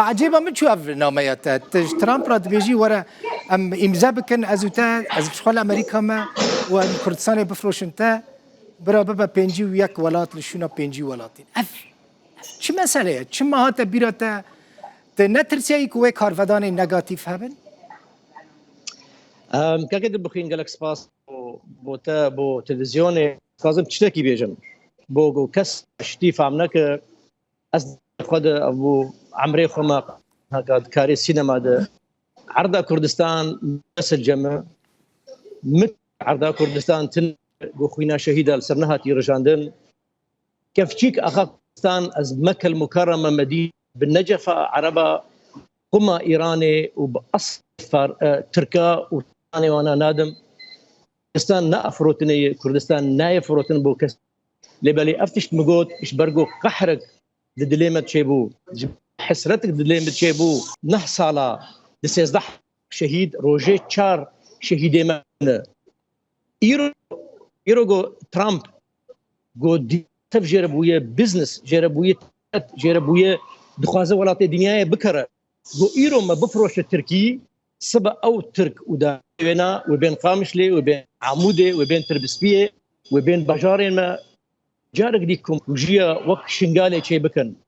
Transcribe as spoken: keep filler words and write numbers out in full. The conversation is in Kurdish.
Ecêba min çû ev nameya te. Tu ji Trump re dibêjî were em îmze bikin, ez û te, ez ji xwe li Amerîka me û em Kurdistanê bifroşin te, bira bibe pêncî û yek welat li şûna pêncî welatî. Ev, ev çi mesele ye? Çima hate bîra te? Tu netirsiyayî ku wê karvedanên negatîf hebin? Em, keke dibixwîn gelek spas bo, bo te, bo televîzyonê. Dixwazim tiştekî bêjim. Bo ku kes ştî fam neke, ez xwe de ev bû emrê xwe me heka di karê sînema de. Erda Kurdistan mesil ceme. Min erda Kurdistan tin ku xwîna şehîda li ser nehatî rijandin. Kevçîk axa Kurdistan ez Mekel Mukarreme Medî bi necefa Ereba quma Îranê û bi asl far, e, Tirka û Tirkanê wana nadim. Kurdistan ne afrotinê ye, Kurdistan nayê firotin bo kes. Lê belê ev tişt min got, ji ber ku qehrek di dilê me çêbû, ji hesretik di dilê min çêbû, neh sala di sêzdeh şehîd, rojê çar şehîdê me ne. Îro, îro go Trump go di-, tev jê re bûye business, jê re bûye ticaret, jê re bûye dixwaze welatê dinyayê bikere. Go îro me bifroşe Tirkî, sibe ew Tirk û da wêna, wê bên Qamişlê, wê bên Amûdê, wê bên Tirbispiyê, wê bên bajarên me, carek dî komkujiya wek Şingalê çê bikin.